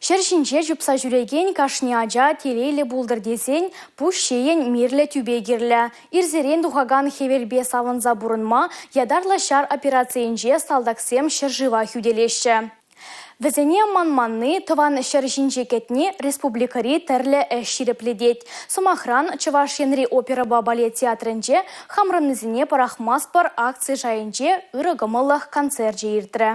Ҫӗр ҫинче чупса ҫӳрекен кашни ача телейлӗ пултӑр тесен пуҫ ҫийӗн мирлӗ тӳпе кирлӗ. Ирсерен тухакан хӗвелпе савӑнса пурӑнма ятарлӑ ҫар операцийӗнче салтаксем ҫӗршыва хӳтӗлеҫҫӗ. Вӗсене манманни, тӑван ҫӗр ҫинче кӗтни республикӑри тӗрлӗ ӗҫ ҫирӗплетет. Сӑмахран, Чӑваш Енри оперӑпа балет театрӗнче Хамрӑннисене пӑрахмастпӑр акци шайӗнче ырӑ кӑмӑллӑх концерчӗ иртрӗ.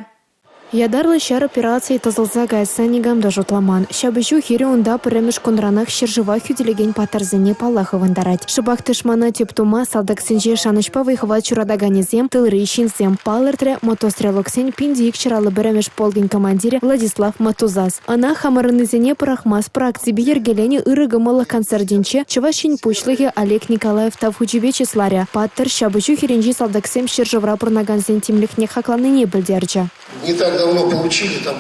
Ятарлӑ ҫар операцийӗ тӑсӑлса каясса никам та шутламан. Ҫапӑҫу хирӗ унта пӗрремӗш кунранах ҫӗршыва хӳтӗлекен паттӑрсене паллах ывӑнтарать. Шӑпах тӑшмана тӗп тума салтаксенче шанӑҫпа вӑй-хӑват ҫуратаканӗсем тылри ҫынсем, палӑртрӗ мотострелоксен 1251-мӗш полкӗн командирӗ Владислав Матузас. Ӑна хамӑрӑннисене пӑрахмастпӑр акципе йӗркеленӗ ырӑ кӑмӑллӑх концертӗнче Чӑваш Ен Пуҫлӑхӗ Олег Николаев Тав хучӗпе чысларӗ. Паттӑр ҫапӑҫу хирӗнчи салтаксем ҫӗршывра пурӑнакансен тимлӗхне хакланине пӗлтерчӗ. Не так давно получили там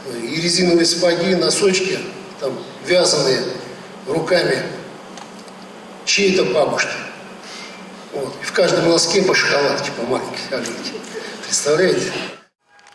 и резиновые сапоги, и носочки, там вязаные руками чьей-то бабушки. Вот. И в каждом носке по шоколадке, по маленькой Аленке. Представляете?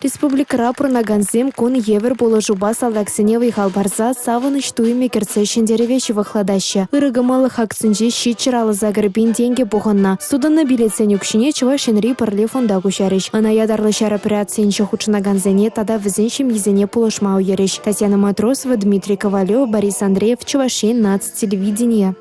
Республикӑра пурӑнакансем кун евӗр пулӑшупа салтаксене вӑй-хал парса савӑнӑҫ туйӑмӗ кӗртсе ҫӗнтерӗве ҫывӑхлатаҫҫӗ. Ырӑ кӑмӑллӑх акцинче 758 пин тенкӗ пухӑннӑ. Сутӑннӑ билетсен укҫине Чӑваш Енри Пӗрле фонда куҫарӗҫ. Ӑна ятарлӑ ҫар операцийӗнче хутшӑнакансене тата вӗсен ҫемйисене пулӑшма уйӑрӗҫ. Татьяна Матросова, Дмитрий Ковалев, Борис Андреев, Чӑваш Ен наци телевиденийӗ.